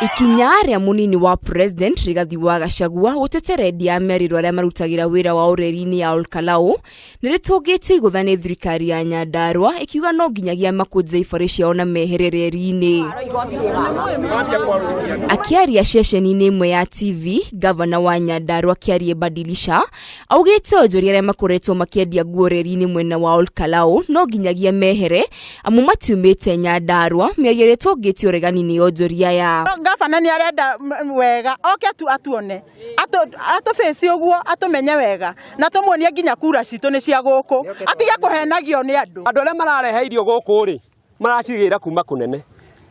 Ikinya rĩa mũnini wa president Rigathi wa Gachagua gũtetera endia a mĩarĩro arĩa marutagĩra wĩra wa ũreri-inĩ ya Olkalau nĩ rĩtũngĩtio igũtha nĩ thirikari ya Nyandarua ĩkiuga no nginyagia makũnje ibarĩ ciao na mehere reri-inĩ. Akĩaria ceceni-inĩ ĩmwe ya TV, gavana wa Nyandarua Kĩarie Badilisha augĩte onjoria arĩa makoretwo makĩendia nguo reri-inĩ mwena wa Olkalau no nginyagia mehere amu matiumĩte Nyandarua, mĩario ĩrĩa ĩtũngĩtie ũregani nĩ onjoria aya. Gavana nĩ arenda wega oke atu atuone atũbĩci ũguo atũmenye wega na tũmuonie nginya kura citũ nĩ cia gũkũ atige kũhenagio nĩ andũ. Andũ arĩa mararehe irio gũkũ rĩ maracigĩra kuma kũnene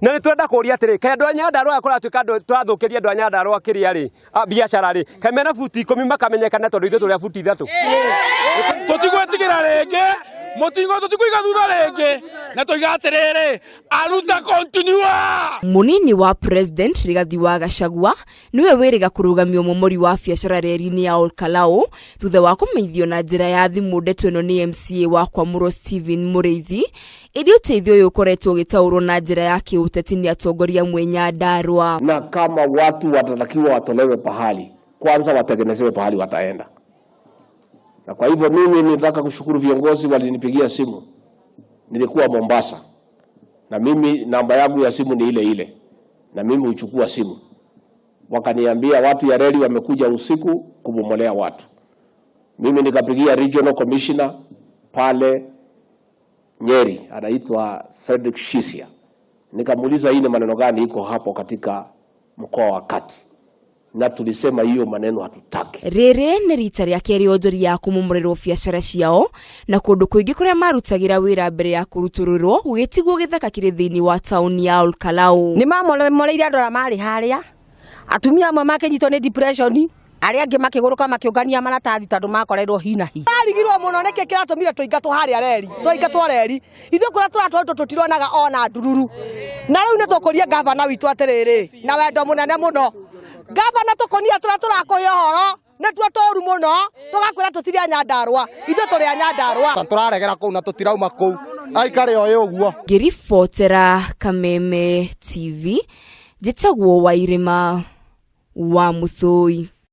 na nĩ twenda kũria atĩrĩ kaĩ andũ a Nyandarũa aya kũratuĩka andũ tũrathũkĩria andũ a Nyandarũa kĩrĩa rĩ biacara rĩ kaĩ mena buti ikũmi makamenyekana tondũ ithuĩ tũrĩ a buti ithatũ. Tũtigwĩtigĩra rĩngĩ mũtingo tũtikũiga thutha rĩngĩ na tũiga atĩrĩrĩ aruta continua. Mũnini wa President Rigathi wa Gachagua nĩwe wĩrĩga kũrũgamia ũmomori wa biacara reri-inĩ ya Olkalau thutha wa kũmenyithio na njĩra ya thimũ ndeto ĩno nĩ MCA wa Kwamũrwo Stephen Mũrĩithi. Ĩndĩ ũteithio ũyũ ũkoretwo ũgĩtaũrwo na njĩra ya kĩũteti nĩ atongoria amwe Nyandarua. Na kama watu watatakiwa watolewe pahali, kwanza watengenezewe pahali wataenda. Na kwa hivyo mimi nitaka kushukuru viongozi walinipigia simu. Nilikuwa Mombasa. Na mimi namba yangu ya simu ni ile ile. Na mimi huchukua simu. Wakaniambia watu ya reli wamekuja usiku kubomolea watu. Mimi nikapigia regional commissioner pale Nyeri, anaitwa Frederick Shisia. Nikamuuliza hii ni maneno gani iko hapo katika mkoa wa Kati. Na tulisema hiyo maneno hatutaki. Rĩrĩ nĩ rita rĩa kerĩ onjoria a kũmomorerwo biacara ciao na kũndũ kũingĩ kũrĩa marutagĩra wĩra mbere ya kũrutũrũrwo gũgĩtigwo gĩthaka kĩrĩ thĩinĩ wa taũni ya Olkalau. Nĩ mamomoreire andũ arĩa marĩ harĩa, atumia amwe makĩnyitwo nĩ depression, arĩa angĩ makĩgũrũka makĩũngania maratathi tondũ makoreirwo hi na hi. Arigirwo mũno nĩkĩ kĩratũmire tũingatwo harĩa reri, tũingatwo reri. Ithuĩ kũrĩa tũratwarĩtwo tũtironaga ona ndururu. Na rĩu nĩ tũkũria gavana witũ atĩrĩrĩ, na wendo mũnene mũno. Gavana tũkũnia tũrĩa tũrakũhe ũhoro, nĩtuo tũru mũno, tũgakwĩra tũtirĩ a Nyandarũa, ithuĩ tũrĩ a Nyandarũa. Tũraregera kũu na tũtirauma kũu, aikare oĩ ũguo. Ngĩribotera Kameme TV, njĩtagwo Wairĩma wa Mũthũi.